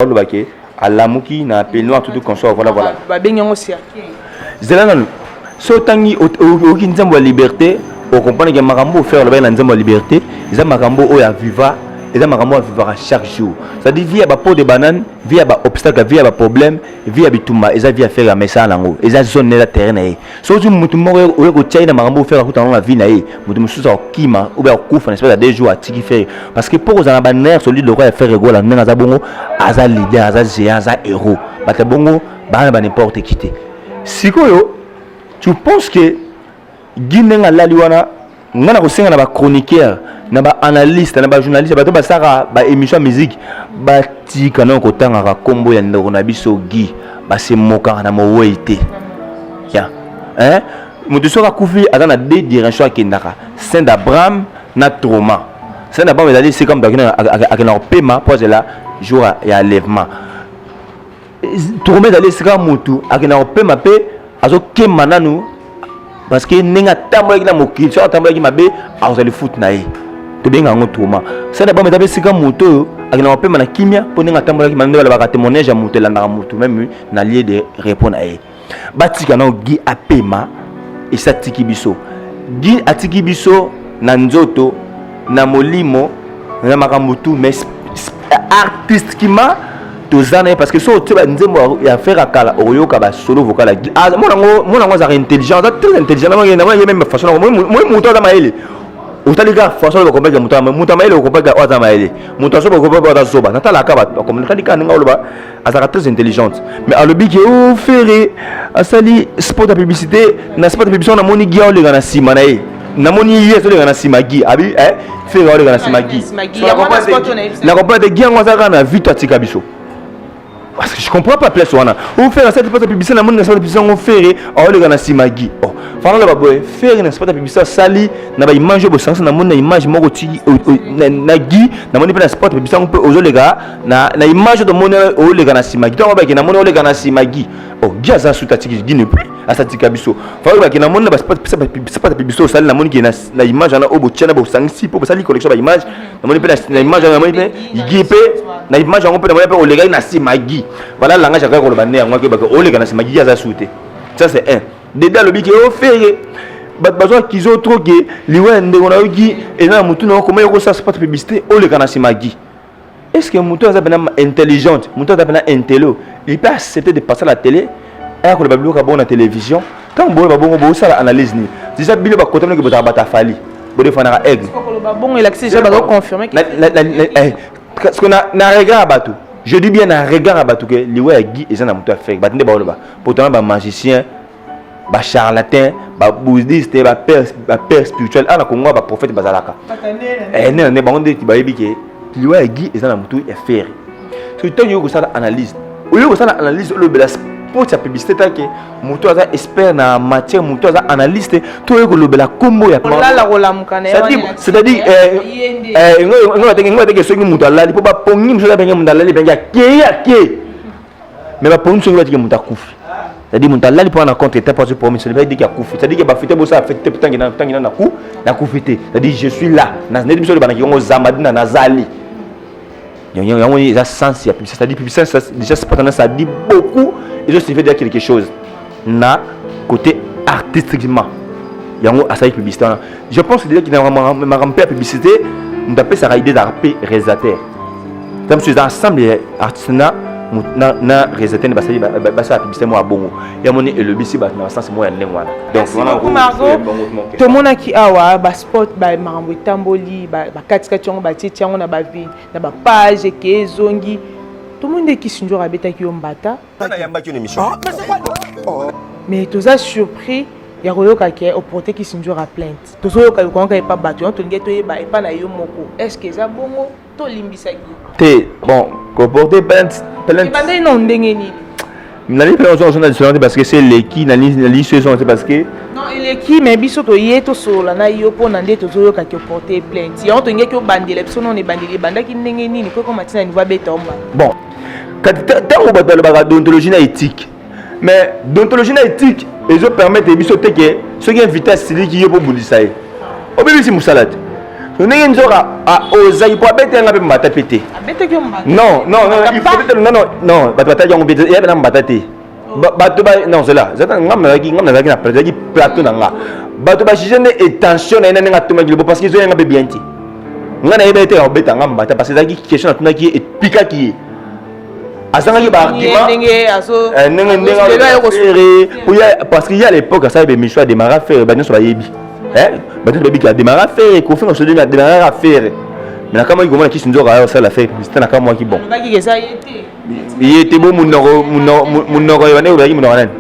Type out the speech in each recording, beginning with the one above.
Oloba ke alamuki na peignoir, tout consort, voilà voilà. Babengi yango cercueil. Zela nanu. So otangi, oyoki nzembo ya Liberté, ocomprendre ke makambo oyo Ferre alobaki na nzembo ya Liberté eza makambo oyo aviva, eza makambo oyo avivaka chaque jour, c'est-à-dire vie ya bapeau de banane, vie ya baobstacle, vie ya baproblème, vie ya bitumba. Eza vie ya Ferre ya mesala nango, eza zone, eza terrain na ye. So ozwi motu moko oye kotia ye na makambo oyo Ferre akuta yango na vie na ye, moto mosusu akokima ou bien akokufa na espace ya 2 jours, atiki Ferre. Parce que mpo kozala na banerf solide lokola ya Ferre Gola, ndenge aza bongo, aza leader, aza géant, aza héros, bato ya bongo baa na ba n'importe qui te. Sikoyo tu penses que Guy, ndenge alali wana, ngai na kosenga na bachroniqueur, na baanalyste, na bajournaliste, bato basalaka baémission ya musique, batika nano kotangaka nkombo ya ndeko na biso Guy. Basemokaka na mowei te ya, hein? Moto soki akufi, aza na deux direction akendaka: sein d'Abraham na trauma. Sein d'Abraham ezali esika moto akenda kopema mpo azela jour ya enlèvement. Trauma ezali esika motu akenda kopema mpe azokema nanu, parce que ndenge atambolaki na mokili, soki atambolaki mabe, akozala faute na ye, tobenga yango trauma. Sein d'Abraham eza mpe esika moto oyo akenda kopema na kimia mpo ndenge atambolaki mabe. Nde balobaka témoignage ya moto elandaka motu même na lieu de repos na ye. Batika nao Guy apema. Esi atiki biso. Guy atiki biso na nzoto, na molimo, na makambo tu, mais artistiquement toza na ye, parce que so otie banzembo ya Ferre kala, okoyoka basolo vocal ya Guy. Mona yango, azalaka intelligent, aza très intelligent. Namoni ye même façon nango, moi moto aza mayele. Otali kaka façon oyo bakompeke moto ya mayele, okompeke oyo aza mayele, moto azoba, okompeke oyo aza zoba. Natalaka bato, natali kaka ndenge oloba, azalaka très intelligente. Mais alobi ke o Ferre asali spot ya publicité, na spot ya publicité namoni Guy aoleka na nsima na ye, namoni ye azoleka na nsima Guy abi Ferre aoleka na nsima Guy. Na comprendre te, Guy yango aza kaka na vie to atika biso? Parce que je comprends pas place wana o Ferre asali spot ya publicité, namoni na spot ya publicité yango Ferre aoleka na nsima Guy. Oh, fana loba boye, Ferre na spot ya publicité asali na baimage oyo bosangisa, namoni na image moko ti na Guy, namoni mpe na spot ya publicité yango mpe ozoleka na image oyo tomoni, oleka na nsima Guy. Ntango bake namoni oleka na nsima Guy, oh, Guy aza suta, atiki, Guy ne plus asatika biso. Fa bake namoni na baspot ya publicité osali, namoni ke na image wana oyo botia na bosangisi mpo bosali collection baimage, namoni mpe na image wana, namoni mpe Guy mpe na image yango mpe, namoni mpe olekaki na nsima Guy. Voilà langage akaki koloba nde yango akebake oleka na nsima Guy aza su te. Ça c'est un dede. Alobi ke o Ferre, bato bazwa kizo trop ke liwa ya ndeko na yo Guy eza na motu na yo, koma yo kosala spot publicité, oleka na nsima Guy. Est ce que moto aza mpena intelligente, moto aza mpena intello, il peut accepter de passer à la télé, aya koloba biloko ya bongo na télévision? Ntango boyeba bongo, bosala analyse nini? Déjà bino bakota mnoki bozala bato afali bodefanaka aigle. Koloba bongo elakisi déjà bazoconfirme. Parce que na regard ya bato, je dis bien na regard ya bato, ke liwa ya Guy eza na moto ya Ferre, bato nde baoloba. Pourtant bamagicien, bacharlatan, babouddhiste, bapère spirituel awa na Kongo, baprophète bazalaka nde nde bango nde bayebi ke liwa ya Guy eza na motu ya Ferre. Soki ntango oyoki kosala analyse, oyoki kosala analyse, olobela spot ya publicité, take moto aza expert na matière, moto aza analyste, to oyoki kolobela nkombo ya kolala kolamuka na ye. C'est-à-dire ngo batenge soki moto alali mpo bapongi mosusu abenge moto alali benge akei akei, mais bapongi soki batike moto akufi, c'est-à-dire moto alali mpo na contre état, mpo promis, c'est dire akufi, c'est-à-dire que bafete bosala fête te tangi na naku nakufi te, c'est-à-dire je suis là neti biso olobana yango zamba dina nazali yango. Eza sens ya publicité, c'est-à-dire publicité déjà spot wana, ça dit beaucoup, ezosignifie déjà quelque chose na côté artistiquement. Yango asali publicité wana. Je pense déjà que na makambo mpe ya publicité, moto apesaka idée ezalaka mpe réalisateur. Ta mosusu eza ensemble ya artiste na réalisateur nde basali, basala publicité moko ya bongo. Ya moni elobisi bato na basens moko ya ndenge wana. Donc Margot, tomonaki awa baspot, bamakambo etamboli, bakatikati yango, batietie yango na bapage eke ezongi. Tomoni nde Kisinjor abetaki yo mbata. Nayambaki yo na émission. Mais toza surpris ya koyoka ke oporte Kisinjor a plainte. Tozoyoka yokangoka epa bato yango, tolingi toyeba epa na yo moko, est ce que eza bongo? Tolimbisaki te. Bon, koporte plainte, plainte Ebandeli na ndenge nini? Nali mpe ozonga na lisolo te, parce que c'est eleki nali so ezonga te, parce que Non, eleki, mais biso toye tosolola na yo mpona nde tozoyokaki oporte plainte. Yango tolingaki obandela biso nono ebandeli, ebandaki ndenge nini po ekoma ntina niveau abeta omba? Bon, ntango bato balobaka déontologie na éthique, mais déontologie na éthique ezopermettre biso te ke soki invité asiliki yo mpo obundisa ye, obebisi mosala te. Ndenge nzoka ozali po abetela nga mpe mbata mpe te. Non, non, non, il faut non, non, non, bato bataki yango mpe ya na mbata te. Bato ba non, c'est là. Zata nga nazalaki nga nazalaki na plateau, plateau na nga. Bato ba juger nde attention na ye na ndenge atomaki libo parce que ezoya nga mpe bien te. Nga nayeba ete akobeta nga mbata parce que ezalaki question natunaki ye epikaki ye. Azangaki ba argument ndenge ndenge parce que ye à l'époque asali ba émission adémarra Ferre, bato nyonso bayebi. Bato nyonso bayebi ke adémarra Ferre, Kofi Osodemi adémarraka Ferre. Mais nakamwaki komona Kisi Nzoka ayo osala Ferre publicité, nakamwaki bon. Ye te bo munoko munoko ebandeki ozalaki munoko nani?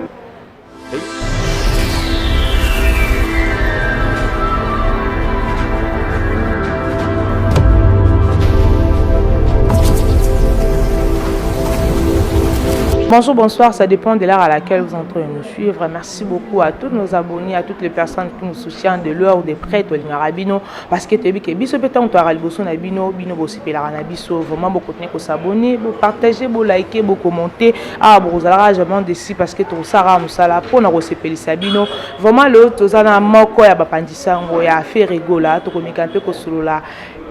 Bonjour, bonsoir, ça dépend de l'heure à laquelle vous entrez nous suivre. Merci beaucoup à tous nos abonnés, à toutes les personnes qui nous soutiennent de loin ou de près, tolingaka bino, parce que toyebi ke biso mpe ntango toyaka liboso na bino, bino bosepelaka na biso. Vraiment, bokontinue kos'abonner, bopartage, bolike, bokommente. Awa bokozalaka jamais déçus parce que tokosalaka mosala mpona kosepelisa bino. Vraiment, lelo toza na moko ya bapandisa yango ya Ferre Gola. Tokomeka mpe kosolola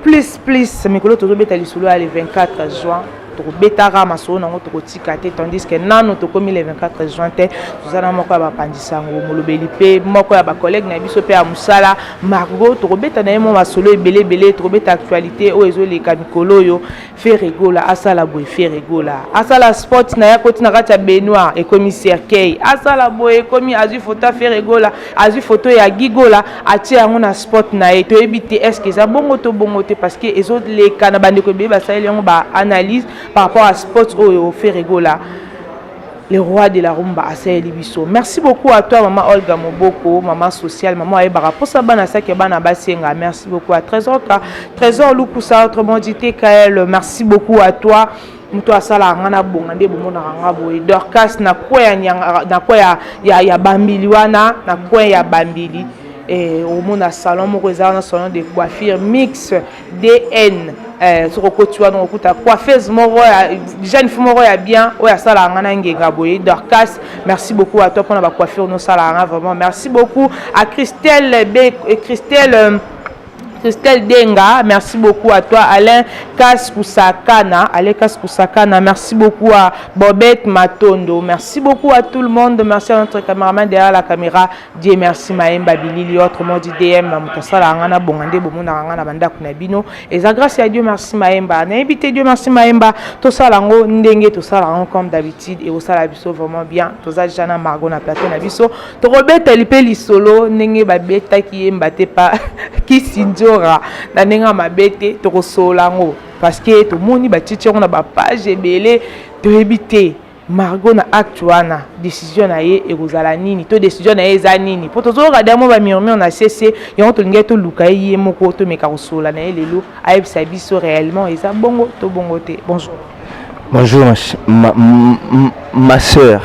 plus plus. Mikolo tozobeta lisolo ya le 24 juin, tokobetaka masolo nango, tokotika te, tandis que nano tokomi le 24 juin te. Toza na moko ya bapandisa yango, molobeli mpe moko ya bacollègue na biso mpe ya mosala, Margot. Tokobeta na ye mwa masolo ebele ebele. Tokobeta actualité oyo ezoleka mikolo oyo. Ferre Gola asala boye, Ferre Gola asala spot na ye, akoti na kati ya baignoire, ekomi cercueil. Asala boye, ekomi azwi photo ya Ferre Gola, azwi photo ya Gigola, atie yango na spot na ye. Toyebi te est ce que eza bongo to bongo te, parce que ezoleka na bandeko ebele basaleli yango baanalyse par rapport à spot oyo Ferre Gola, le roi de la rumba, asaleli biso. Merci beaucoup à toi, mama Olga Moboko, mama sociale, mama ayebaka mposa bana saki ya bana basenga. Merci beaucoup à Trésor Ka Trésor Lukusa, autrement dit TKL. Merci beaucoup à toi, moto asalaka nga na bonga nde bomonaka nga boye. Dorcas na coin ya nyanga, na coin ya Bambili wana, na coin ya Bambili, omona salon moko eza wana, salon de coiffure Mix DN. Soki okoti wana, okokuta coiffeuse moko ya jeune fille moko ya bien oyo asalaka nga na ngenga boye, Dorcas. Merci beaucoup à toi mpona bacoiffure nosalaka nga. Vraiment, merci beaucoup à Christelle B, Christelle, Christelle Denga, merci beaucoup à toi. Alain Kaskusakana, Alain Kaskusakana, merci beaucoup à Bobette Matondo, merci beaucoup à tout le monde, merci à notre caméraman derrière la caméra, Dieu merci Maemba Bilili, autrement dit DM, Mutosala Ngana Bongande, Bomona Ngana Banda Kunabino, et ça grâce à Dieu merci Maemba, nayebi te Dieu merci Maemba, tosala ngo ndenge tosala ngo comme d'habitude, et osala biso vraiment bien. Toza déjà na Margot na plateau na biso, tokobeta lipe lisolo ndenge babetaki ye mbate pa Kisinjora na ndenge ya mabe te. Tokosola yango parce que tomoni batiti yango na bapage ebele. Toyebi te Margot na acte wana, décision na ye ekozala nini to décision na ye eza nini, mpo tozoyoka damo bamurmure na sese yango. Tolingai toluka ye, ye moko tomeka kosola na ye lelo, ayebisa biso réellement eza bongo to bongo te. Bonjour. Bonjour ma sœur.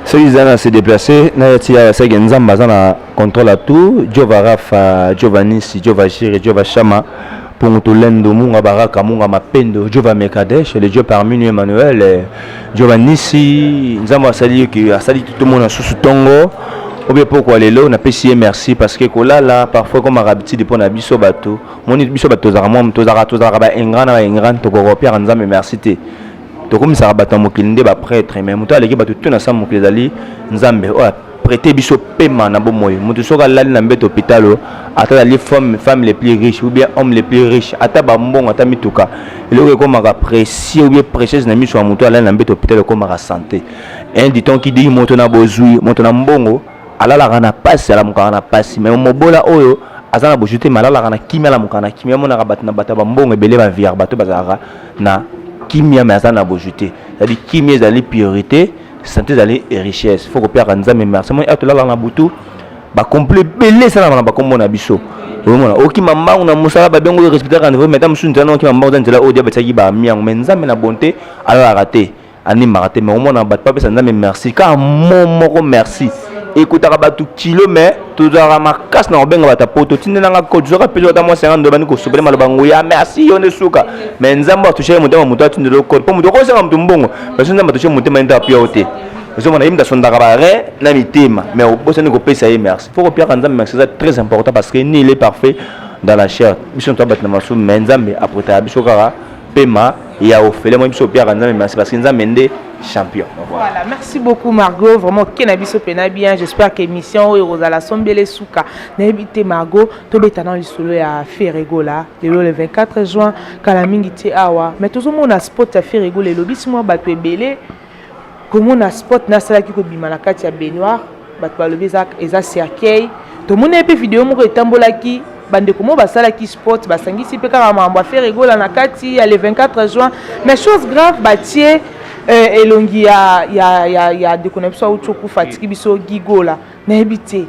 Soki eza na se déplacer nayati awa, seke Nzambe aza na contrôle à tout. Jova Rafa, Jova Nisi, Jova Jire, Jova Shama, Pungu Tolendo, Munga Baraka, Munga Mapendo, Jova Mekadesh, le Dieu parmi nous, Emmanuel, Jova Nisi. Nzambe asali ke asali tomona susu ntongo obie pokwa lelo, napesi ye merci parce que kolala parfois comme habitude mpo na biso bato moni biso bato tozalaka mwa tozalaka baingrat na baingrat, tokoka kopiaka Nzambe merci te. Tokomisaka bato ya mokili nde baprêtre, mais moto aleki bato to na sa mokili ezali Nzambe oyo aprêter biso pema na bomoi. Moto soki alali na mbeto hôpital, ata azali femme le plus riche ou bien homme le plus riche, ata bambongo, ata mituka, eloko ekomaka précieux ou bien précieuse na miso ya moto alali na mbeto hôpital ekomaka santé. Un dit-on qui dit moto na bozwi, moto na mbongo alalaka na pasi, alamukaka na pasi, mais mobola oyo aza na bozwi te, mais alalaka na kimia, alamukaka na kimia. Amonaka bato na bato ya bambongo ebele baviare bato bazalaka na kimia, mais aza na bozwi te. C'est-à-dire kimia ezali priorité, santé ezali richesse. Faut kopiaka Nzambe merci. Moi tolalaka na butu, bacomplot ebele esalama na bakombo na biso. Omona okima mbangu na mosala, babengo oyo respectaka rendez-vous, mais ta mosusu nzela na okima mbangu eza nzela oyo dia batiaki bamiango. Mais Nzambe na bonté alalaka te, animaka te. Mais omona bato bapesa Nzambe merci kaka mo moko, merci ekutaka bato kilo, mais tozalaka makasi na kobenga bato poto tindelanga code, zoka mpe ata mwa 50 bandi kosopele maloba nguya merci yo nde suka. Mais Nzambe atouche motema moto atindela code, mpo moto okosanga moto mbongo, parce Nzambe atouche motema ye nde apia yo te. Ozomona ye moto asondaka barein na mitema, mais obosani kopesa ye merci. Faut kopiaka Nzambe merci, eza très important parce que ni il est parfait. dans la chair. Biso toza bato na masumu, mais Nzambe aprêtaka biso kaka pema ya ofele. Moi biso opiaka Nzambe merci, parce que Nzambe nde champion. Voilà, merci beaucoup Margot, vraiment ke na biso pena bien. J'espère que émission oyo kozala sombele suka. Nayebi te Margot, tobeta na lisolo ya Ferre Gola lelo le 24 juin, kala mingi te awa. Mais tozomona spot ya Ferre Gola elobisi mwa bato ebele. Komona spot nasalaki kobima na kati ya baignoire, bato balobi eza cercueil. Tomoni mpe video moko etambolaki, bandeko mo basalaki spot, basangisi mpe kaka makambo ya Ferre Gola na kati ya le 24 juin. Mais chose grave, batie elongi ya ndeko na biso auti okufa, atiki biso, Guy Gola. Nayebi te,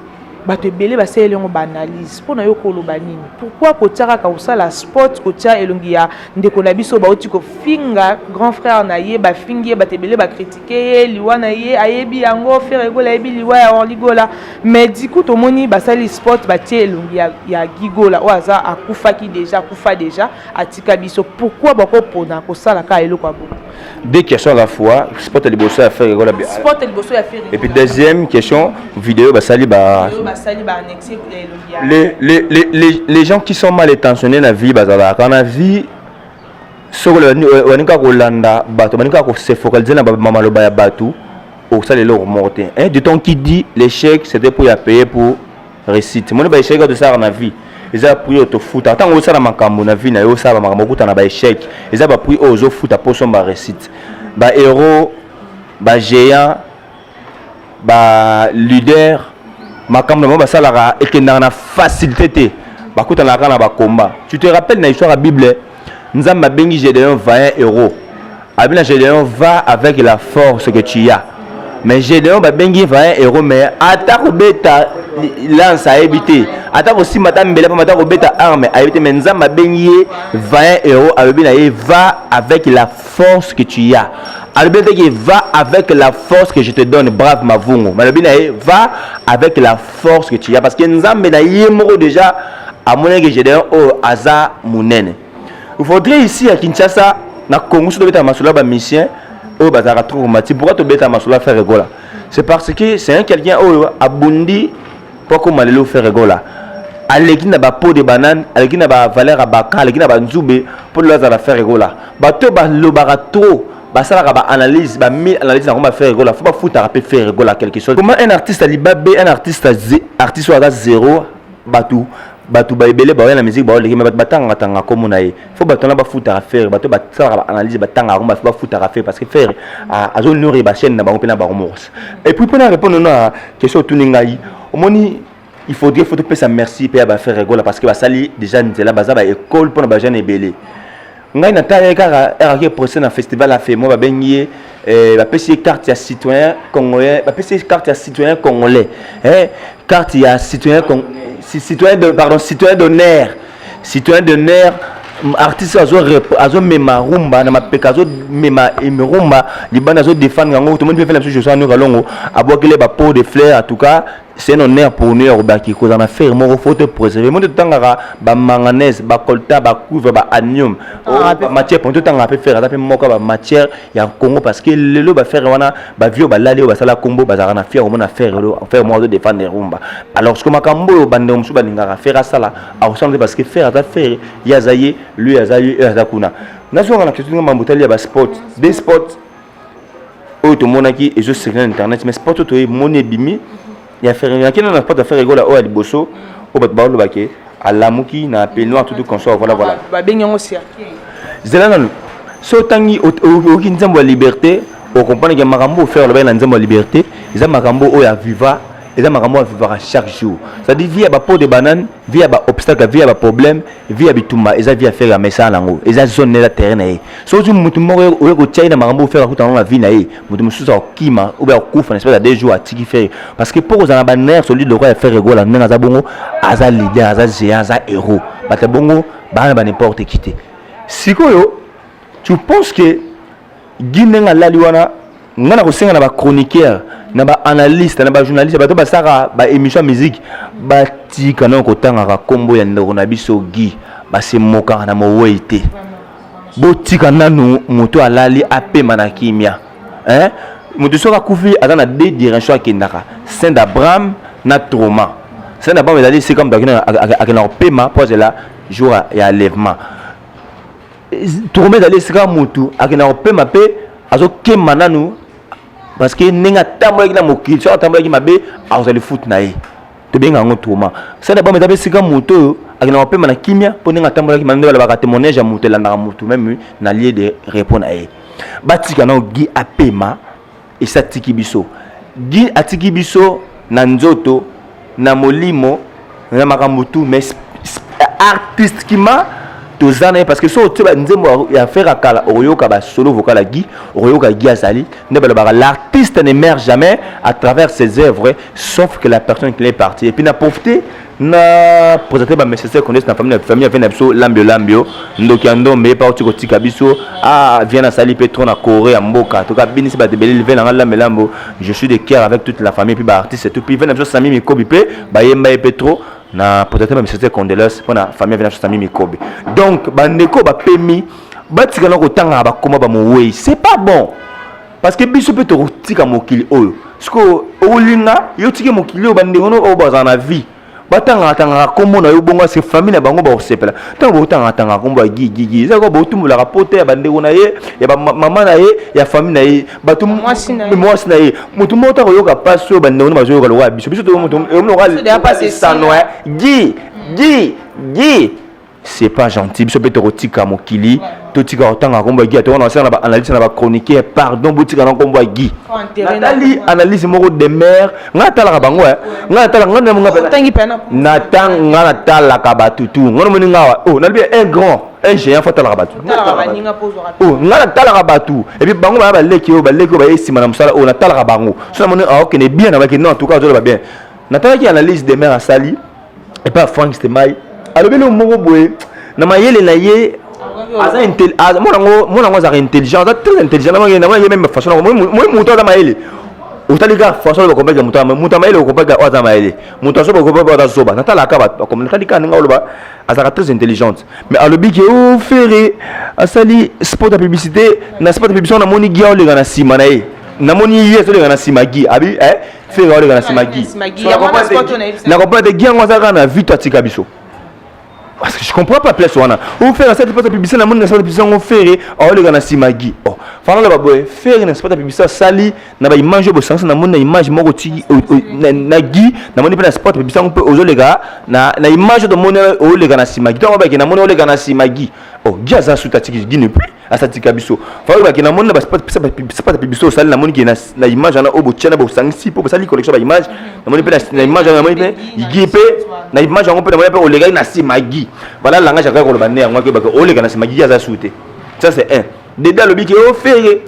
bato ebele basaleli yango baanalyse. Mpo na yo koloba nini? Pourquoi kotia kaka kosala spot, kotia elongi ya ndeko na biso bauti kofinga, grand frère na ye bafingi ye, bato ebele bacritiquer ye, liwa na ye ayebi yango, Ferre Gola ayebi liwa ya Orly Gola? Mais du coup tomoni basali spot, batie elongi ya Guy Gola oyo aza akufaki déjà, akufa déjà, atika biso. Pourquoi bakopona kosala kaka eloko ya bongo? Deux questions à la fois. Spot liboso ya Ferre Gola. Spot liboso ya Ferre. Et puis deuxième question, vidéo basali ba basali ba annexe elongi ya Les gens qui sont mal intentionnés na vie bazalaka na vie. Soki balingi kaka kolanda bato, balingi kaka kose focaliser na maloba ya bato, okosala eloko moko te. Du temps qui dit l'échec, c'était pour ya payer pour réussite. Moni baéchec oyo tosalaka na vie eza prix oyo tofuta. Ntango osala makambo na vie na yo, osala makambo, okuta na baéchec, eza baprix oyo ozofuta mpo osomba réussite. Bahéros, bagéant, baleader, makambo na bango basalaka ekendaka na facilité te, bakutanaka na bakomba. Tu te rappelles na histoire ya Bible, Nzambe abengi Gédéon vaillant héros, abi na Gédéon: "Va avec la force que tu as." Mais Gédéon, babengi vaillant héros, mais ata kobeta lance ayebi te, ata kosimba ata mbele pamba, ata kobeta arme ayebi te. Mais Nzambe abengi ye vaillant héros, alobi na ye: "Va avec la force que tu as." Alobi te ke "Va avec la force que je te donne, brave Mavungu", mais alobi na ye: "Va avec la force que tu as", parce que Nzambe na ye moko déjà amonaki Gédéon oyo aza monene. Il faudrait ici à Kinshasa, na Congo, so tobetaka masolo ya bamusicien oyo bazalaka trop combatif. Pourquoi tobetaka masolo ya Ferre Gola? C'est parce que c'est un quelqu'un oyo abundi mpo akóma lelo Ferre Gola. Aleki na bapeau de banane, aleki na bavaleur ya baka, aleki na banzube mpo lelo azala Ferre Gola. Bato oyo balobaka trop, basalaka baanalyse, bamille analyse na komba Ferre Gola, fo bafutaka mpe Ferre Gola quelque chose. Comment un artiste alibabe, un artiste, artiste oyo aza zéro, bato baebele baoya na musique, baoleki, me bato batangaka tangaka kombo na ye? Fo bato wana bafutaka Ferre. Bato basalaka baanalyse, batangaka kombo, bafutaka Ferre, parce que Ferre azonourrir bachaîne na bango mpe na bango moko. Et puis mpona répondre na question otuni ngai, omoni, il faudrait, faut topesa merci mpe ya baFerre Gola, parce que basali déjà nzela, baza baécole mpona bajeune ebele. Ngai natala ye kaka eraki procès na festival afemo, babengi ye, bapesi ye carte ya citoyen congolais, bapesi ye carte ya citoyen congolais, carte ya citoyen, citoyen de, pardon, citoyen d'honneur, citoyen d'honneur. Artiste azomema rumba na mapeka, azomema rumba libanda, azodéfendre yango. Tomoni mpe fela biso Joshua Noka Longo abwakele bapots de fleurs. En tout cas, c'est un honneur pour nous ya kobaki kozala na ferre moko. Faut te préserver mo te. Totangaka bamanganèse, bacoltan, bacuivre, baanium, bamatière po totangaka mpe fer aza mpe moko ya bamatière ya Congo, parce que lelo baferre wana, bavio balali oyo basala kombo, bazalaka na fier omona fer fer moko azodéfendre rumba. Alors ce que makambo oyo bandeko mosusu balingaka fer asala, akosala te, parce que fer aza fer, ye aza ye, lui aza ye, oyo aza kuna. Nazonga na question nga mambo tali ya baspot, des spots oyo tomonaki ezocircule na internet. Mais spot oyo toyemoni ebimi ya Ferre, nakende na spot ya Ferre Gola oyo ya liboso oyo bato balobake alamuki na peignoir, tout consort, voilà voilà. Babengi yango cercueil. Zela nanu. So otangi, oyoki nzembo ya Liberté, ocomprendre ke makambo oyo Ferre alobaki na nzembo ya Liberté eza makambo oyo aviva, eza makambo oyo avivaka chaque jour, c'est-à-dire vie ya bapeau de banane, vie ya baobstacle, vie ya baproblème, vie ya bitumba. Eza vie ya Ferre ya mesala nango, eza zone, eza terrain na ye. So ozwi motu moko oye kotia ye na makambo oyo Ferre akuta yango na vie na ye, moto mosusu akokima obe akufa na espace ya 2 jours, atiki Ferre. Parce que mpo kozala na banerf solide lokola ya Ferre Gola, ndenge aza bongo, aza leader, aza géant, aza héros, bato bongo baa na ba n'importe qui te. Sikoyo tu penses que Guy, ndenge alali wana, ngai na kosenga na bachroniqueur, na baanalyste, na bajournaliste, bato basalaka baémission ya musique, batika nano kotangaka nkombo ya ndeko na biso Guy. Basemokaka na mowei te. Botika nanu moto alali apema na kimia, hein? Moto soki akufi aza na deux direction akendaka: saint d'Abraham na trauma. Saint Abraham ezali esika moto akenda kopema mpo azela jour ya enlèvement. Tourment ezali esika motu akenda kopema mpe azokema nanu parce que ndenge atambolaki na mokili, soki atambolaki mabe, akozala lifuti na ye. Tobenga yango trauma. Saint Abraham eza mpe esika moto oyo akenda kopema na kimia mpo ndenge atambolaki mabe. Nde balobaka témoignage ya moto elandaka motu même na lieu de repos na ye. Batika nao Guy apema. Esi atiki biso. Guy atiki biso na nzoto, na molimo, na makambo tout, mais artistiquement toza na ye, parce que so otie banzembo ya Ferre ya kala, okoyoka basolo vocal ya Guy, okoyoka Guy azali. Nde balobaka: l'artiste ne meurt jamais à travers ses œuvres, sauf que la personne qui est partie. Et puis na profiter na présenter ba nécessaire connaisse na famille, na famille na biso Lambio Lambio, ndoki ya ndombe. Ye pa oti kotika biso. Ah, vient nasali mpe trop na Corée ya mboka. Toka binisi bato ebele. Ve nanga Lambe Lambo, je suis de cœur avec toute la famille, puis baartiste et tout. Puis ve na biso Sami Mikobi mpe bayemba ye mpe trop. Na présenter ba nécessaire condoléance mpona famille ve na biso Sami Mikobi. Donc bandeko bapemi, batikala kotangaka bakoma bamowei, c'est pas bon, parce que biso mpe tokotika mokili oyo. Sikoyo okolinga yo tiki mokili oyo, bandeko no oyo bazala na vie batangaka tangaka nkombo na yo bongo, ase famille na bango bakosepela ntango botangaka tangaka nkombo ya Guy? Guy, Guy eza kaka botumbolaka pote ya bandeko na ye, ya bamama na ye, ya famille na ye, bato Mwasi na ye. Mwasi na ye, motu moko ta koyoka mpasi oyo bandeko no bazoyoka lokola biso. Biso Déjà lisano Guy, Guy, Guy, c'est pas gentil. Biso mpe tokotika mokili, totika kotanga nkombo ya Guy. Tokona basala na baanalyse na bachroniqueur, pardon, botika na nkombo ya Guy. Natali analyse moko de mer, ngai natalaka bango, ngai natalaka ngai Otangi mpe na ngai natalaka bato tu. Ngai namoni ngai awa, oh, nalobi un grand, un géant, faut atalaka bato. Otalaka baninga mpo ozwaka. Oh, ngai natalaka bato et puis bango baya baleki oyo, baleki oyo baye nsima na mosala oyo, natalaka bango. So namoni aokende bien na baki, non, en tout cas azoloba bien. Natalaki analyse de mer asali epai ya Frank Stemai, alobi eloko moko boye na mayele na ye. Aza mwana yango azalaka intelligent, aza très intelligent. Namoni ye même façon nango, moi moto aza mayele, otali kaka façon oyo bakompeke moto ya mayele, okompeke oyo aza mayele, moto azoba, okompeke oyo aza zoba. Natalaka bato, natali kaka ndenge oloba, azalaka très intelligente. Mais alobi ke o Ferre asali spot ya publicité, na spot ya publicité namoni Guy aoleka na nsima na ye, namoni ye azoleka na nsima Guy abi Ferre aoleka na nsima Guy. Na comprendre te, Guy yango aza kaka na vie to atika biso? Parce que je comprends pas place wana o Ferre asali spot ya publicité, namoni na spot ya publicité yango Ferre aoleka na nsima Guy. Oh, fana loba boye: Ferre na spot ya publicité asali na baimage oyo bosangisa, namoni na image moko ti na Guy, namoni mpe na spot publicité yango mpe ozoleka na image oyo tomoni oleka na nsima Guy. Ntango bake namoni oleka na nsima Guy, oh, Guy aza suta, atiki, Guy ne plus asatika biso. Fa bake namoni na baspot publicité osali, namoni ke na image wana oyo botia na bosangisi mpo bosali collection baimage, namoni mpe na image wana, namoni mpe Guy mpe na image yango mpe, namoni mpe olekaki na nsima Guy. Voilà langage akaki koloba nde yango ake bake oleka na nsima Guy aza su te. Ça, c'est un dede. Alobi ke o Ferre,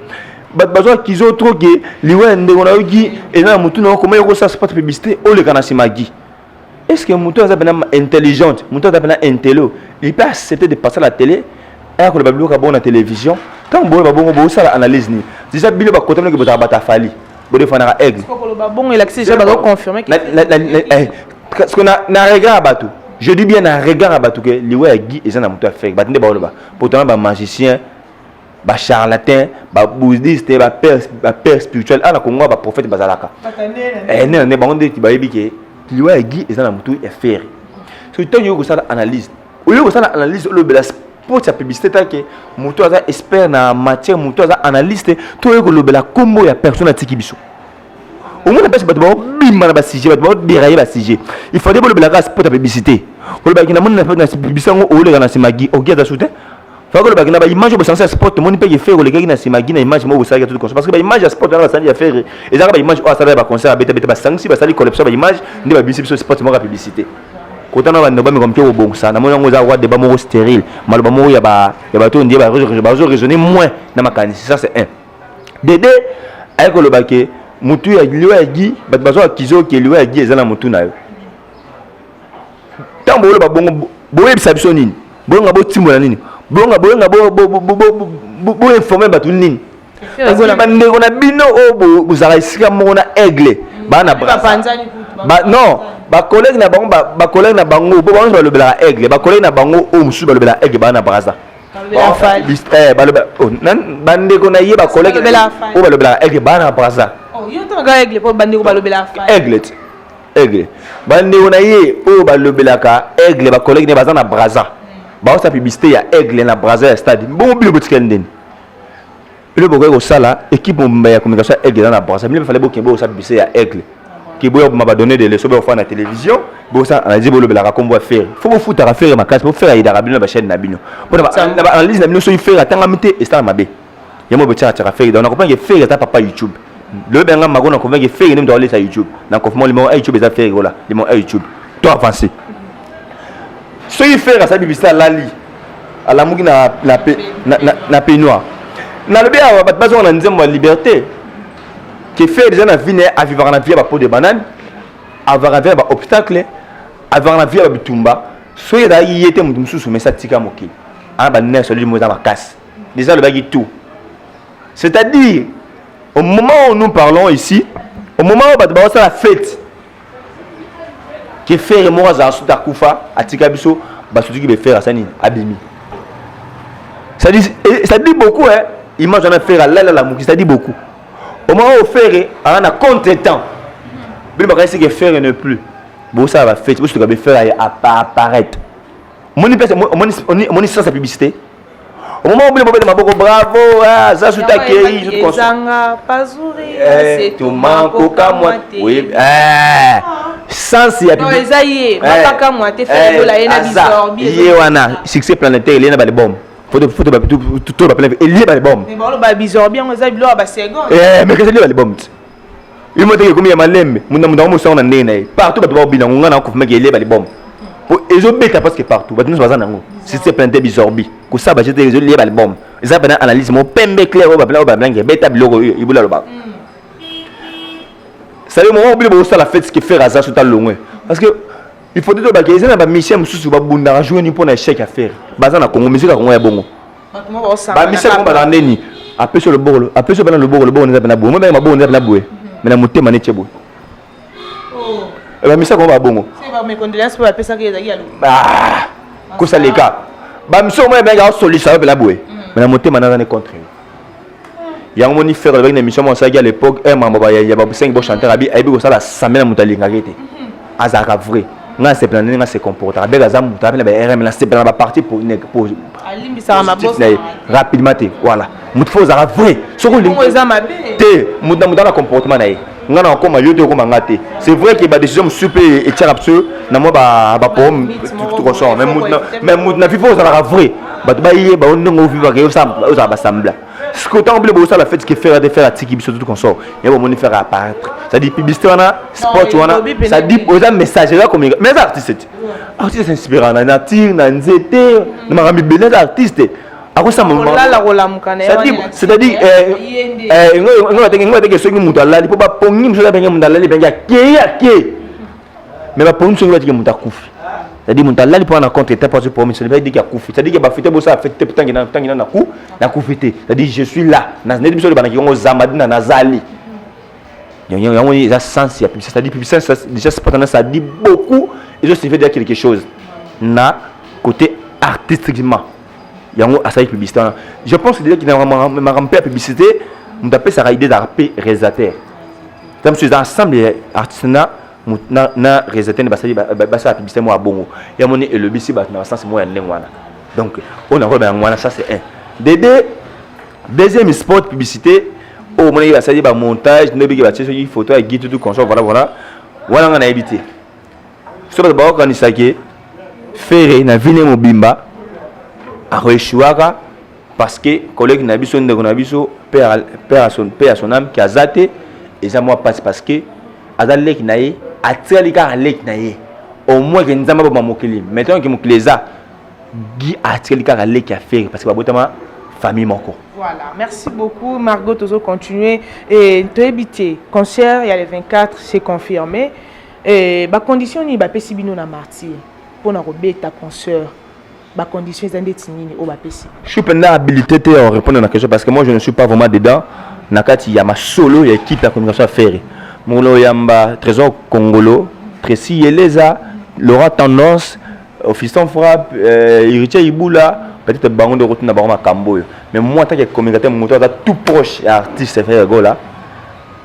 bato bazwa kizo trop ke liwa ya ndeko na yo Guy eza na motu na yo, koma yo kosala spot publicité oleka na nsima Guy. Est ce que moto aza mpena intelligente, moto aza mpena intello, il peut accepter de passer à la télé, aya koloba biloko ya bongo na télévision? Ntango boyoba bongo, bosala analyse nini? Déjà bino bakota mnoki bozala bato afali bodefanaka aigle. Koloba bongo elakisi déjà bazoconfirme. Parce que na regard ya bato, je dis bien na regard ya bato, ke liwa ya Guy eza na moto ya Ferre, bato nde baoloba pourtant bamagicien, bacharlatan, babouddhiste, bapère spirituel ana Kongo, baprophète bazalaka nde nde bango nde bayebi ke liwa ya Guy eza na motu ya Ferre. So ntango oyoki kosala analyse, oyoki kosala analyse, olobela spot ya publicité take moto aza expert na matière, moto aza analyste, to oyoki kolobela nkombo ya personne atiki biso, omona mpasi bato baobima na basujet, bato baodérailler basujet. Il fallait bolobelaka spot ya publicité, kolobaki namoni na publicité yango oleka na nsima Guy ogi aza su te. Faka kolobaki na baimage oyo bosansi ya spot, omoni mpe Ferre olekaki na nsima Guy na image moko bosalaki tout parce que baimage ya spot wana basali ya Ferre ezalaka baimage oyo asalaki baconcert, abeta beta, basangisi, basali collection baimage nde babimisi biso spot moko ya publicité. Kotana bandeko bameka moke kobongisa, namoni yango eza roi débat moko stérile, maloba moko ya bato oyo ndie bazo raisonner moins na makanisi. Ça, c'est un. Dede aye koloba ke mutu ya liwa ya Guy, bato bazwa akize oke liwa ya Guy eza na mutu na yo. Ntango boyoloba bongo, boyebisa biso nini? Boyonga botimbola nini? Boyonga boyonga boinforme bato nini? Bandeko na bino oyo bozalaka esika moko na aigle baa na, non, bacollègue na bango, bacollègue na bango po bango balobelaka aigle, bacollègue na bango oyo mosusu balobelaka aigle baa na Braza, bandeko na ye, bacollègue oyo balobelaka aigle baa na Braza. Aigle te. Aigle, bandeko na ye oyo balobelaka Aigle, bacollègue ne baza na Braza, baosala publicité ya Aigle na Braza ya stade. Bongo bino botikali ndeni? Bino bokoki kosala équipe mobimba ya communication ya Aigle eza na Braza. Bino bafale bokende bokosala publicité ya Aigle, ke boya boma badonner de leçon, boyofana na télévision, bosala analyse, bolobelaka nkombo ya Ferre. Fo bofutaka Ferre makasi, po Ferre ayidaka bino na bachaîne na bino mpona na baanalyse na bino. Soki Ferre atangami te, esala mabe. Yango botiaka tiaka Ferre. Donc nakomprendre ke Ferre aza papa YouTube. Loyebi yanga mako, na comprendre ke Ferre nde moto akolesa YouTube. Na confirme limoko ya YouTube eza Ferre kola limoko ya YouTube. To avance, soki Ferre asali publicité, alali, alamuki na peignoir. Nalobi awa, bato bazonga na nzembo ya liberté, ke Ferre déjà na vie na ye avivaka na vie ya bapeau de banane, avivaka na vie ya baobstacle, avivaka na vie ya babitumba. Soki ezalaki ye te, moto mosusu mesi atika mokili. Ana baner solide mo eza makasi. Déjà alobaki tout, c'est-à-dire au moment où nous parlons ici, au moment où bato baosala fête ke Ferre moko azala suti akufa, atika biso, basutuki be Ferre asali nini? Abimi. Ça dit beaucoup, hein. Image wana, Ferre alali, alamuki, ça dit beaucoup. Au moment où Ferre aza na contre-temps, bino bakanisi ke Ferre ne plus, bosala bafête, bosutuka be Ferre apparaître. Omoni place, omoni sens ya publicité. Au moment où bino bobeta maboko, bravo, aza suti, akei. Ezanga pazuri. Tomakokamwa sens ya eza ye bapakamwa te. Ferre Gola ye na bizorbi. Ye wana succès planétaire, elie na balibom foto to bapele, elie balibom. Baloba bizorbi, yango eza biloko ya baseconde. Mais kasi elie balibom ti yo mo teke ekomi ya malembe. Munda mundu yango mosango na ndenge na ye, partout bato baobina yango. Nga na confirme ke elie balibom po ezobeta, parce que partout bato nyonso baza nango. Succès planétaire, bizorbi, kosala baje te, ezolie balibom. Eza pena analyse mo pembe clair oyo bapena oyo babilangi ebeta biloko oyo ibula alobaka. C'est moment obile bosala fête ke Ferre aza so talongwe, parce que il faut tobaki eza na bamission mosusu babundaka jour nini mpona échec ya Ferre. Baza na Congo, musique ya Congo ya bongo, bamission yango bazala ndeni. Apesi yo loboko, apesi yo pena loboko, loboko neza pena boye, mo benge maboko neza pena boye, mais na motema neti boye. Bamisia kongo babongo kosaleka bamisia omoi ebenge aosolisa yo pena boye, mais na motema naza ne contre yo. Yango moni Ferre alobaki na émission moko asalaki à l'époque, un mambo ya basengi bochanteur abi ayebi kosala sambe na moto alingaki te, azalaka vrai. Nga asepela ndenge nga se comportaka, abeka aza moto ape na ba rm, nasepela na baparti na ye rapidement te. Voilà, moto fo ozalaka vrai. Soki olingi te, moto na moto ana comportement na ye. Nga na okoma yo te, okoma nga te. C'est vrai ke badécision mosusu mpe etiaka biso na mwa baproblème consort, mais moto na vie fo ozalaka vrai. Bato bayeba o ndenge ovivaka, ozala basembla. Sikoyo ntango bile bosala fête ke Ferre te, Ferre atiki biso, tout consort, ya bomoni Ferre apparaître, c'est-à-dire publicité wana, sport wana, ça dit eza message, eza communication. Mais eza artiste te, artiste s'inspire na nature, na nzete, na makambo ebele. Eza artiste akosama, c'est-à-dire ngo batenge soki moto alali mpo bapongi mosusu abenge moto alali, benge akei akei, mais bapongi soki batike moto akufi, c'est-à-dire moto alali mpo na contre état parce que pour ça veut dire akufi, c'est-à-dire que bafite bosala fête te tangi na tangi na naku nakufi te, c'est-à-dire je suis là na neti biso banaki yango zamba dina nazali. Yango eza sens ya publicité, c'est-à-dire publicité déjà sport, ça dit beaucoup, ezo signifie déjà quelque chose na côté artistiquement. Yango asali publicité wana. Je pense déjà qu'il makambo mpe ya publicité, moto apesaka idée ezalaka mpe réalisateur. Ta mosusu eza ensemble ya artiste na réalisateur nde basali, basala publicité moko ya bongo. Ya moni elobisi bato na basense moko ya ndenge wana. Donc oyo nakoloba yango wana, ça c'est un de deux. Deuxième spot publicité oyo omonaki basali bamontage, nde obiki batie soki photo ya Guy, tout consort, voilà voilà. Wana nga nayebi te so bato bakokanisaki Ferre na vie ne mobimba akoeshuaka, parce que collègue na biso, ndeko na biso, paix à son âme, ki aza te. Eza mwa mpasi parce que aza leki na ye, atikali kaka leki na ye. Au moins ke Nzambe aboma mokili, maintenant ke mokili eza, Guy atikali kaka leki ya Ferre parce que babotama famille moko. Voilà, merci beaucoup Margot. Tozo continuer et toyebi te, concert ya le 24, c'est confirmé. Et ba condition nini bapesi bino na Martyr mpona kobeta concert? Bacondition eza ndeti nini oyo bapesi? Je suis mpenza habilité te à répondre à la question parce que moi je ne suis pas vraiment dedans na kati ya masolo ya équipe ya communication ya Ferre. Mokolo oyamba Trésor Congolo, Tracy Yeleza, Laurent Tendance, Fiston Frappe, Héritier Ibula, peut-être bango nde okotuna bango makambo oyo. Mais moi, en tant que communicateur, moto aza tout proche ya artiste Ferre Gola.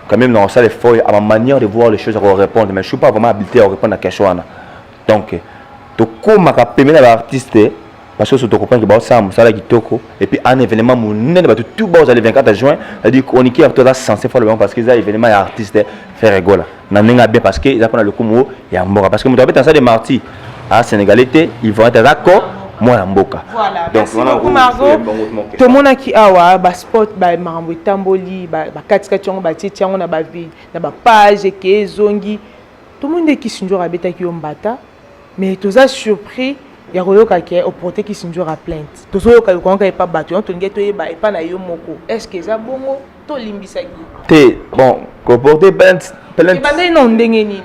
Quand même nakosala effort à ma manière de voir les choses ya korépondre, mais je suis pas vraiment habilité ya korépondre na question wana. Donc tokomaka pembeni na baartiste parce que so tocomprendre ke baosala mosala kitoko et puis un événement monene, bato tout baozala le 24 juin, c'est-à-dire chroniqueur to aza censé faire le bango parce que eza événement ya artiste Ferre Gola na ndenge ya bien, parce que eza mpona lokumu ya mboka, parce que moto abeta stade Martyrs aza Sénégalais te, Ivoirien te, aza ko mwana mboka. Voilà, merci beaucoup Margot. Tomonaki awa baspot, bamakambo etamboli, bakatikati yango, batietie yango na bapage, eke ezongi. Tomoni nde Kisi Nzora abetaki yo mbata, mais toza surpris ya koyoka ke oporte Kisi Nzora plainte. Tozoyoka yokangoka epa bato yango, tolingi toyeba epa na yo moko, est ce que eza bongo? Tolimbisaki te. Bon, koporte plainte Ebandeli nano ndenge nini?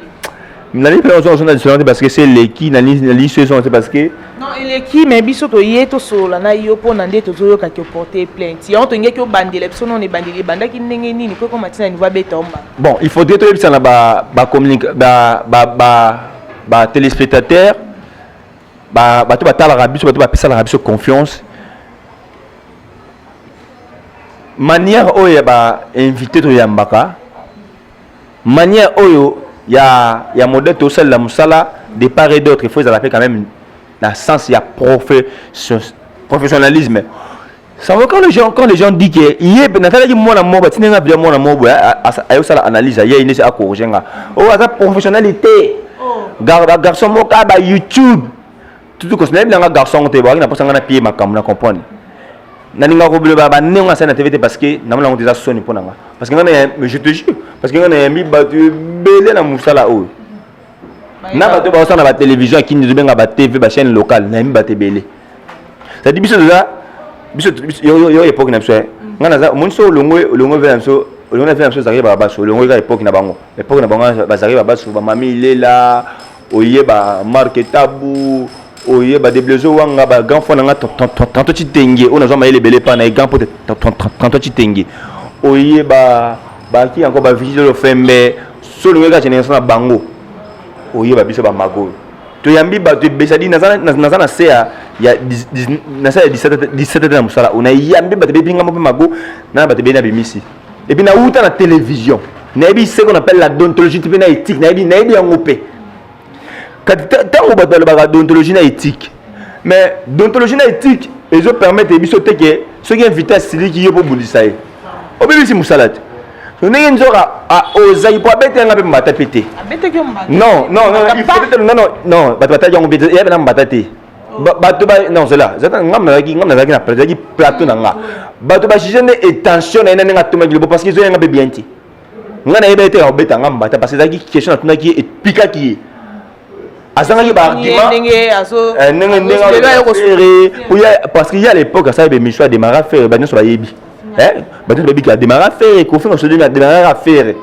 Nali mpe ozonga na te parce que c'est eleki nali so ezonga te parce que Non, eleki, mais biso toye tosolola na yo mpona nde tozoyokaki oporte plainte yango. Tolingaki obandela biso nono ebandeli, ebandaki ndenge nini po ekoma ntina niveau abeta omba? Bon, il faudrait toyebisa na ba téléspectateur, bato batalaka biso, bato bapesalaka biso confiance, manière oyo ya bainvité toyambaka, manière oyo ya modèle tosalela mosala de part et d'autre, il faut ezala mpe quand même na sens ya professionnalisme. Ça veut quand les gens disent que ye natalaki mwana moko batindi nga bila mwana moko boye ayosala analyse, aye nesi acorrige nga oyo aza professionnalité garçon moko ba YouTube tutu kosi. Nayebi nanga garçon te, bawaki na mposa nga na pie makambo na comprendre. Nalingaka kobloba bandenge asali na TV te parce que namona yango te, eza soni mpo na nga, parce que nga na, je te jure, parce que nga nayambi bato ebele na mosala oyo, na bato baosala na batélévision ya kini, tobenga batv, bachaîne locale, nayambi bato ebele. C'est-à-dire biso toza biso yo époque na biso, nga naza omoni so olongo ve na biso, olongo na ve na biso ezalaki babaso, olongo eka époque na bango, époque na bango bazalaki babaso, bamami Ilela, oyeba Mark Tabu, oyeba Deblezo wanga, bagrand frère na nga Tanto Citenge oyo nazwa mayele ebele epa na ye, grand pote Tanto Citenge, oyeba baki encore bavigile Lofembe. So olongo eka génération na bango, oyeba biso bamago oyo toyambi bato ebele, c'est-à-dire naza na se ya na se ya 17 na mosala oyo, nayambi bato ebele ngambo mpe mago na bato ebele na bimisi. Et puis nauta na télévision, nayebi ce qu'on appelle la déontologie mpe na éthique, nayebi yango mpe. Kati ntango bato balobaka déontologie na éthique, mais déontologie na éthique ezopermettre biso te ke soki invité asiliki, yo mpo obundisa ye, obebisi mosala te. Ndenge nzoka ozali po abeti yanga mpe mbata mpe te. Non, non, non, non, non, bato bataki yango mpe eyabe na mbata te. Bato ba, non, zela, ngam nazalaki na ezalaki plateau na nga, bato bajuge nde intention na ye na ndenge atomaki lobo, parce que ezoyanga mpe bien te. Nga nayeba ete akobeta nga mbata parce que ezalaki question natunaki ye, epikaki ye, azangaki baargument ndenge ndenge, parce que ye à l'époque asali bémission, adémarra Ferre, bato nyonso bayebi, bato nyonso bayebi ke adémarra Ferre, Kofinga sodemi adémarraka Ferre.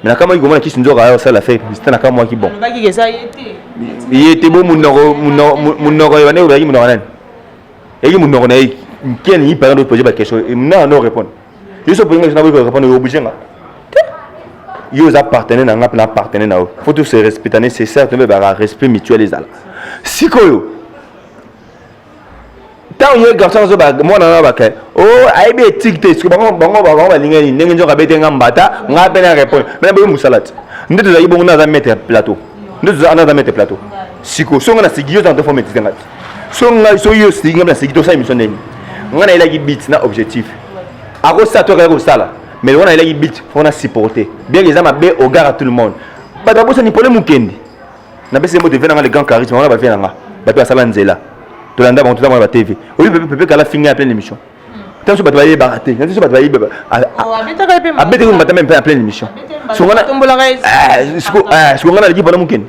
Mais nakamwaki komona Kisi Nzoka ayo osala Ferre publicité, nakamwaki. Bon, ye te bo munoko munoko bande obaki munoko nani eyaki munoko na ye nkeni yi parent pose baquestion na no répondre. Yo so polinga na boyi répondre, oblige nga te. Yo oza partenaire na nga mpe na partenaire na yo, faut tous se respecter nécessaire, tobe baka respect mutuel ezala. Sikoyo ntango ye garçon azoba mwana na baka o ayebi éthique te, siko bango balingani ndenge nzoka abete nga mbata, nga mpe na répondre. Mais na boyi mosala te nde tozalaki bongo, naza maître plateau nde toza, naza maître plateau. Siko so nga na sigi, yo zana to fo maîtrise nga te. So ngai so yo sigi, nga na sigi, tosala émission ndeni. Nga nayelaki but na objectif akosala to akaya kosala, mais wana nayelaki but fo na supporter bien que eza mabe au regard à tout le monde. Bato babosani problème mokende napesi ye mbote ve nanga le grand charisme wana, bavie nanga bato basala nzela, tolanda bango, tozamona ba TV oyi pepe kala finga ya pleine émission. Ntango so bato bayebaka te, ntango so bato bayeba abetaki mbata même mpe ya pleine émission. Siko nga naleki mpona mokende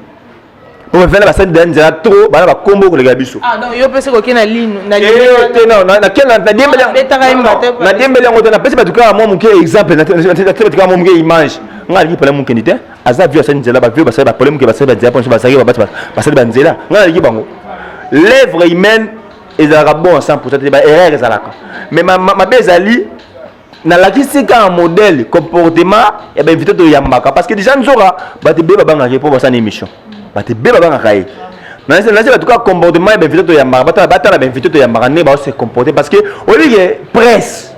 po bavena basali da nzela trop, bana bakombo koleka biso. Nadiembeli yango te, napesi bato kaka mwa moke exemple, napesi bato kaka mwa moke image. Nga aleki mpona mokende te, aza vieux asali nzela, bavieux basali bapole moke, basali banzela mpo basali babati basali banzela. Nga naleki bango. L'œuvre humaine ezalaka bon à 100 te, baerreur ezalaka, mais mabe ezali nalakisi kaka modèle comportement ya bainvité toyambaka, parce que déjà nzoka bato ebele babangaka ye mpo basala émission, bato ebele babangaka ye. Nasi bato kaka comportement ya bainvité toyambaka, batala, batala bainvité toyambaka ndenge bao se comporter, parce que oyebi ke presse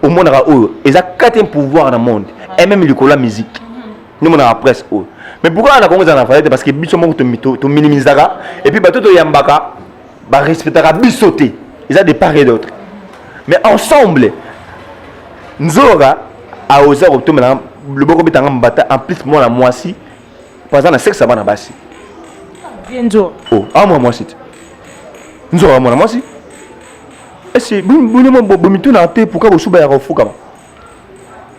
omonaka oyo eza quatrième pouvoir na monde. mm likolo ya musique. Nde monaka presse oyo. Mais pourquoi na Congo ezala na valeur te? Parce que biso moko tominimisaka, et puis bato toyambaka barespectaka biso te. Eza de part et d'autre, mais ensemble Nzora aoza kotomela loboko, betanga mbata. En plus mwana mwasi, po aza na sexe ya bana basi. Vie Nzora. Oh, awa mwana mwasi te, Nzora mwana mwasi. Ese bino bomituna te pourquoi bosuba ya kofukama?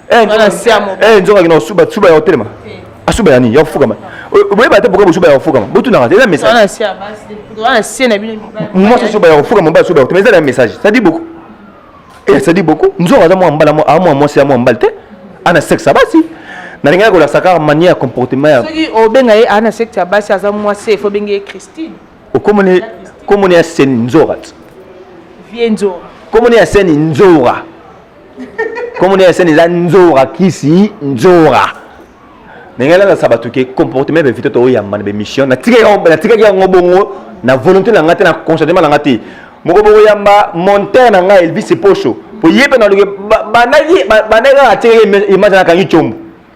Wana se ya mobali. Nzoka akenda kosuba, suba ya kotelema, asuba ya nini, ya kofukama. Boyeba te pourquoi bosuba ya kofukama? Botunaka te, eza message. Wana se ya basi, wana se na bino mibali. Mwasi asuba ya kofukama, mobali asuba ya kotelema, eza na message. Ça dit beaucoup et ça dit beaucoup. Nzoka aza mwa mbala, mwa mwa mwasi ya mwa mbali te, ana sexe ya basi. Nalingaki kolakisa kaka manière ya comportement ya Soki obenga ye aa na sexe ya basi, aza mwasi, efo obenge ye Christine. Okomoni, komoni ya scène Nzora ti. Vie Nzora. Komoni ya scène Nzora, komoni ya scène eza Nzora, kisi Nzora. Ndenge nalakisa bato ke comportement ya bainvité toyamba na baémission, natikaki yango bongo na volonté na nga te, na consentement na nga te. Moko bokoyamba monteur na ngai Elvis Posho, po ye mpe naluki bandaki bandaki kaka, atikaki image, nakangi tiombo.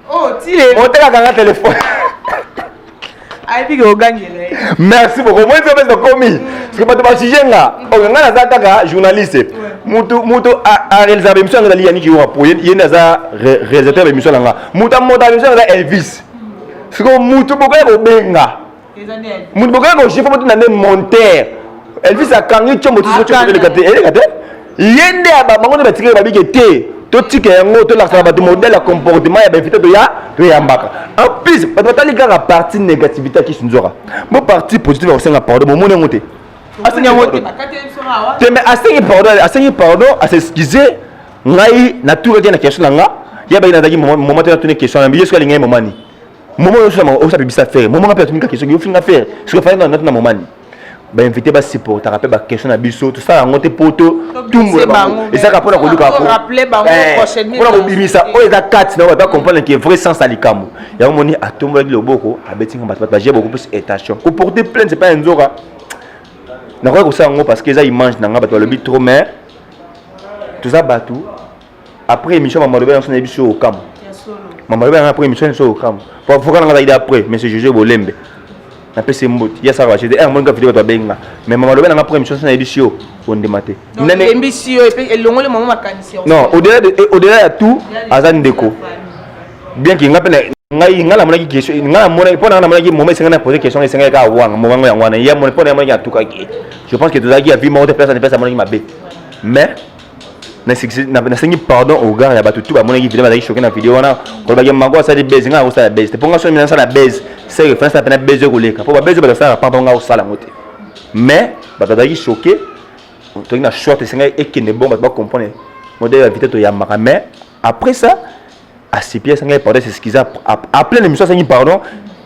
Oh, tile. Monteur akanga telefone. Ayebi ke ogangela ye. Merci beaucoup. Moi mpe tokomi parce que bato basujet nga ok, nga naza kaka journaliste. Mutu mutu aréalisaka baémission yanga ezali Yaniki Yoka, po ye nde aza réalisateur ya baémission na nga. Mutu amotaka baémission yanga eza Elvis. Sikoyo mutu bokoya kobenga, Eza nde. Mutu bokoya kochiffre, motu na nde monteur Elvis akangi tiombo. Akanga. Eleka te, eleka te. Ye nde bango nde batikaki, babike te, totika yango, tolakisaka bato modèle ya comportement ya bainvité toya toyambaka. En plus bato batali kaka partie négativité ya Kisi Nzoka, bo partie positive ya kosenga pardon, bomoni yango te. Asengi yango te, bakateli biso awa. Te, mais asengi pardon, asengi pardon, as'excuse. Ngai naturaki na question na nga, ye baki nazalaki moment te, natuni question na ye soki alingai momani moment oyo osa bibisa frère moment. Nga mpe natunika question, yo finga frère, soki afali nga natuna momani. Bainvité basupportaka mpe baquestion na biso, tosala yango te po totumbola bango, ezalaka mpona koluka, mpona kobimisa oyo eza kati na bato, bacomprendre ke vrai sens ya likambo yango. Moni atombolaki loboko, abetinga bato, bato baje beaucoup plus attention. Koporter plainte, c'est pas ya Nzoka, nakoki kosala yango parce que eza image na nga. Bato balobi trop, mais toza bato. Après émission, mama alobi yango, nayebi so okamu. Mama alobi yango après émission, so okamu po avocat na nga azalaki après, monsieur José Bolembe, napesi mbote, ye asalaka bachete r moninga video, bato babenga. Mais mama alobi nanga après émission, so nayebi si yo ondema te. Elembisi yo, elongoli mama makanisi. Non, au-delà ya tout, aza ndeko. Bien que nga mpe ngai, ngai namonaki question, ngai namonaki mpo na ngai, namonaki moment esengaki na pose question, esengaki kaka wanga momango yango wana. Ye mpo na ye amonaki atukaki. Je pense que tozalaki ya vie moko te, place na place amonaki mabe, mais nasengi pardon au gars ya bato tu bamonaki video, bazalaki choqué na video wana. Kolobaki Mago asali buzz, ngai nakosala buzz te, mpo nga soki nasala buzz, c'est que nasala mpena buzz oyo koleka, mpo babuzz oyo bato basalaka pampa, nga kosala yango te. Mais bato bazalaki choqué, toki na short, esengaki ekende bon, bato bacomprendre modèle ya vite toyambaka. Mais après ça, asipi, asengaki pardon, s'excuse après l'émission, asengi pardon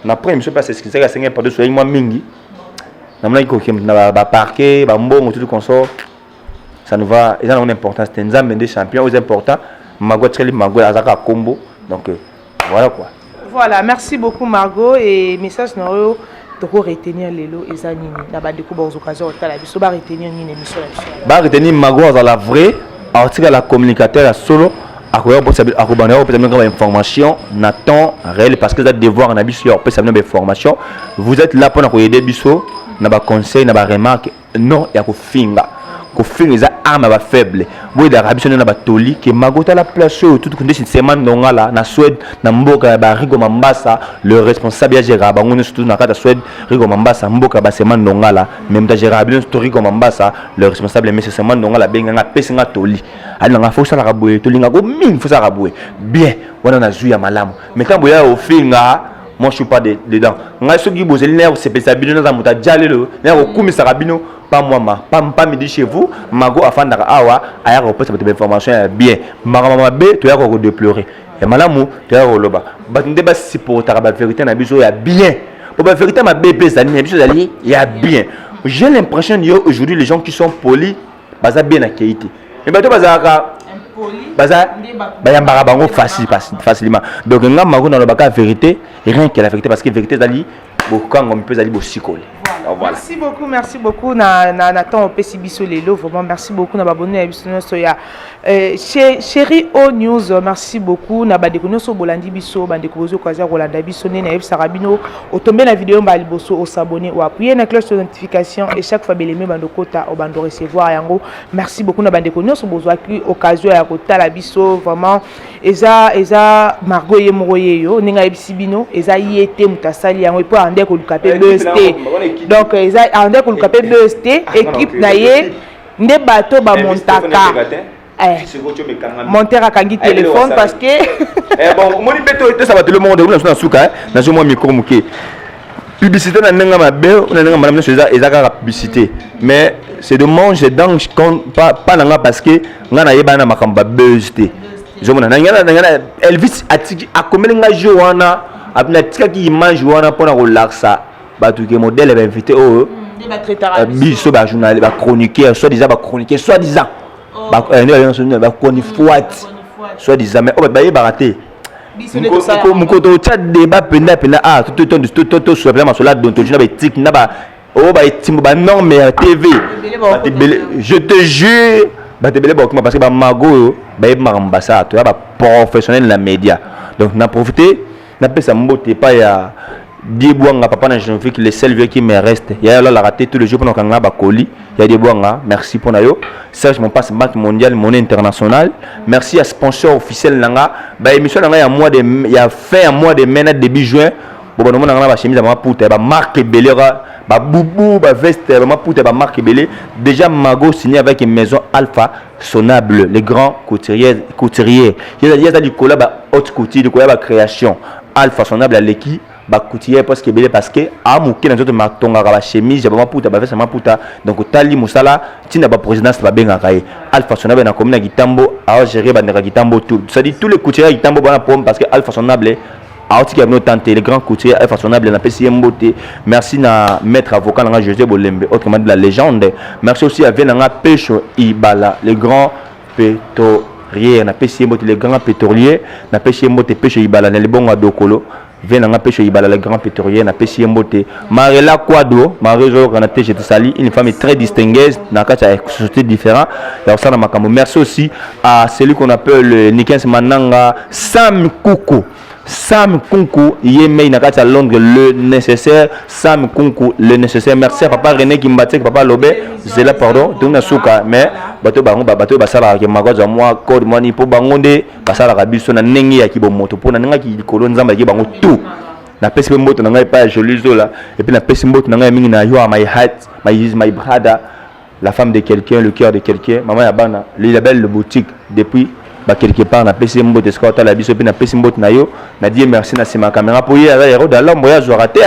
na après émission mpe as'excusaki, asengaki pardon. Soyaki mwa mingi, namonaki kokende na baparquet, bambongo, tout consort, ça nous va, eza nango importance te. Nzambe nde champion, oyo eza important. Mago atikali Mago, aza kaka kombo. Donc voilà quoi. Voilà, merci beaucoup Margot. Et message na oyo toko retenir lelo eza nini na bandeko bakozwa occasion kotala biso, baretenir nini émission na biso? Baretenir Mago azala vrai, atikala communicateur ya solo, akoya akobanda kopesa bino kaka bainformation na temps réel, parce que eza devoir na biso ya kopesa bino bainformation. Vous êtes là mpona koaider biso na baconseil, na baremarque, non ya kofinga. Kofinga eza arme ya bafaible. Boyedaka biso nde na batoli ke Mago tala place oyo tutu nde sema Ndongala na Suède, na mboka ya Barigo Mambasa, le responsable ya gérard bango nyonso tu na kati ya Suède. Rigo Mambasa, mboka ya basema Ndongala, mais moto agérard bino nyonso to Rigo Mambasa, le responsable, monsieur Sema Ndongala, abenganga, apesi nga toli, alinganga fo osalaka boye, tolingako mingi, fo osalaka boye bien. Wana nazwi ya malamu. Mais ntango boya ofinga, moi je suis pas dedans. Ngai soki bozali na ya kosepelisa bino, naza moto aja lelo na ya kokumisaka bino, pas moi ma pas, pas midi chez vous. Mago afandaka awa, ayaka kopesa bato bainformation ya bien. Makambo mabe toyaka kodéplorer, ya malamu toyaka koloba. Bato nde basupportaka bavérité na biso ya bien, po bavérité mabe mpe ezali na biso, ezali ya bien. J'ai l'impression yo aujourd'hui, les gens qui sont polis baza bien accueillis te, mais bato bazalaka baza bayambaka bango facile, facilement. Donc nga Mago nalobaka vérité, rien que la vérité, parce que vérité ezali bokango mpe ezali bosikoli. Voilà. Merci beaucoup, merci beaucoup na temps opesi biso lelo. Vraiment merci beaucoup na baboni na biso nyonso ya chéri O News. Merci beaucoup na bandeko nyonso bolandi biso, bandeko bozokaza kolanda biso. Nde nayebisaka bino, otombe na video mbala liboso, osabonner, oappuyer na cloche de notification et chaque fois beleme bando kota, obando recevoir yango. Merci beaucoup na bandeko nyonso bozwaki occasion ya kotala biso. Vraiment eza Margot ye moko ye yo ndenge ayebisi bino, eza ye te moto asali yango epo ande koluka mpe buzz te. Donc eza ande koluka mpe buzz te, équipe na ye nde bato bamontaka. Monteur akangi téléphone parce que Bon, omoni mpe tosala bato le moko na so na suka, nazwi mwa micro moke. Publicité na ndenge mabe, na ndenge malamu, nyonso eza kaka publicité. Mais c'est dommage, c'est dingue pas na nga, parce que nga nayebana na makambo babuzz te. Ozomona na ngai Elvis atiki akomeli nga jour wana, natikaki image wana mpona kolakisa bato ke modèle ya bainvité oyo biso bajournaliste, bachroniqueur, soit disant bachroniqueur, soit disant nde bachronifuati, soit disant, mais oyo bato bayebaka te. Mokoto otya débat mpenza mpenza, ah, tosola mpenza masolo ya déontologie na baéthique na ba oyo baetimbo, banorme ya TV. Bato ebele, je te jure, bato ebele bakokima, parce que bamago oyo bayebi makambo basala, toya baprofessionnel na média. Donc na profite napesa mbote epai ya Diebwanga, papa na Geneviève, le seul vieux qui me reste. Ya alalaka te tous les jours mpona kokanga bakoli ya Diebwanga. Merci mpona yo Serge Mompasse, Banque mondiale, monnaie internationale. Merci ya sponsor officiel na nga. Baémission na nga ya mois de ya fin ya mois de mai na début juin, bo banomona nga na bachemise ya bamaputa ya bamarque ebele, babubu, baveste, bamaputa ya bamarque ebele. Déjà Mago signé avec une maison Alpha Sonable, les grands couturiers, couturier ye aza likolo ya ba haute couture, likolo ya bacréation. Alpha Sonable aleki bacouturier presque ebele, parce que amoke na nzoto, matongaka bachemise ya bamaputa, baveste ya maputa. Donc otali mosala ntina baprésidence babengaka ye Alpha Sonable na commune ya Kitambo, aogéré bandeko ya Kitambo tout, c'est-à-dire tous les couturiers ya Kitambo bana problème, parce que Alpha Sonable aotika bino tante. Le grand couturier Alpha Sonable, napesi ye mbote. Merci na maître avocat nanga José Bolembe, autrement dit la légende. Merci aussi à vie nanga Pesho Ibala, le grand pétrolier, napesi ye mbote. Le grand pétrolier, napesi ye mbote. Pesho Ibala na libongo ya Dokolo, vie nanga Pesho Ibala, le grand pétrolier, napesi ye mbote. Marela Kwado Marie, ozokana te, je te salue, une femme très distinguée na kati ya société différent ya kosala makambo. Merci aussi à celui qu'on appelle Nikens Mananga, Sam Kuku, Sam Kunku ye mei na kati ya Londres, le nécessaire, Sam Kunku, le nécessaire. Merci à papa René Kimbatek, papa Lobe Zela, pardon, tondi na suka. Mais bato bango, bato oyo basalaka ke makozwa mwa code mwani mpo bango nde basalaka biso na ndenge ya kibomoto, mpo na ndenge ya likolo Nzambe ayaki bango tout. Napesi mpe mboto na ngai epai ya Joli Zola, et puis napesi mboto na ngai mingi na yo, my heart, my brother, la femme de quelqu'un, le cœur de quelqu'un, mama ya bana, le belle boutique depuis ba quelque part. Napesi ye mbote esika otala biso, mpe napesi mbote na yo na die. Merci na nsima ya caméra mpo ye aza hero dalombo, ye azwaka te,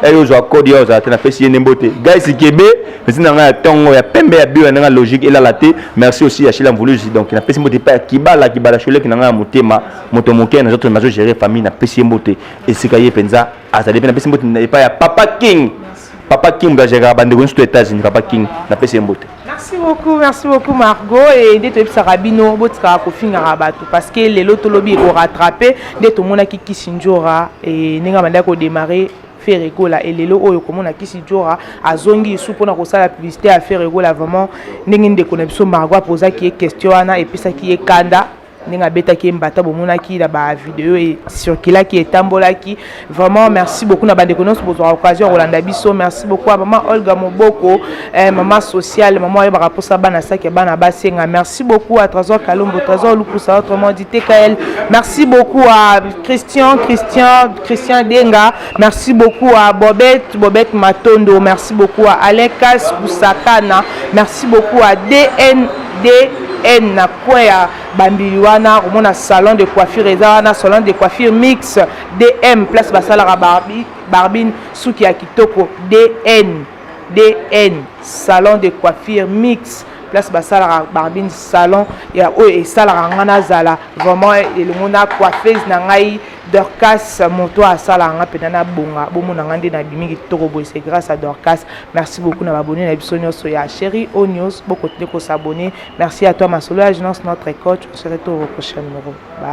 ye ozwa code, ye ozwaka te. Napesi ye nde mbote. Guys Kebe, merci na ngai ya ntongo ya pembe ya bio ya ndenge logique elala te. Merci aussi ya Shila Mvuluzi. Donc napesi mbote epai ya Kibala, Kibala Sholeki na ngai ya motema, moto moke nazogérer famille. Napesi ye mbote esika ye mpenza azali. Mpe napesi mbote epai ya Papa King, Papa King moto agéraka bandeko nyonso to États-Unis. Papa King, napesi ye mbote. Merci beaucoup, merci beaucoup Margot. E nde toyebisaka bino, botikaka kofingaka bato, parce que lelo tolobi ekorattrape. Nde tomonaki Kisi Njora e ndenge abandaki kodémarrer Ferre Gola, e lelo oyo komona Kisi Njora azongi lisu mpona kosala publicité ya Ferre Gola. Vraiment, ndenge ndeko na biso Margot apozaki ye question wana, epesaki ye kanda, ndenge abetaki ye mbata, bomonaki na bavideo ecirculaki, etambolaki. Vraiment merci beaucoup na bandeko nyonso bozwaka occasion ya kolanda biso. Merci beaucoup à mama Olga Moboko, mama sociale, mama oyebaka mposa bana saki ya bana basenga. Merci beaucoup à Trésor Kalombo, Trésor Lukusa, autrement dit TKL. Merci beaucoup à Christian, Christian, Christian Denga. Merci beaucoup à Bobette, Bobette Matondo. Merci beaucoup à Alekas Busakana. Merci beaucoup à DNDN na coin ya Bambili wana, komona salon de coiffure eza wana, salon de coiffure Mix DM, place basalaka barbine, suki ya kitoko. DN DN, salon de coiffure Mix, place basalaka barbine, salon ya oyo esalaka nga nazala vraiment elongo na coiffeuse na ngai Dorcas. Moto asalaka nga mpenza na bonga, bomona nga nde nabimi kitoko boye, c'est grâce à Dorcas. Merci beaucoup na babone na biso nyonso ya Chéri O News, bokontinue kosabonner. Merci à toi Masolo ya Agence, notre coach. On se retrouve au prochain numéro. Bye.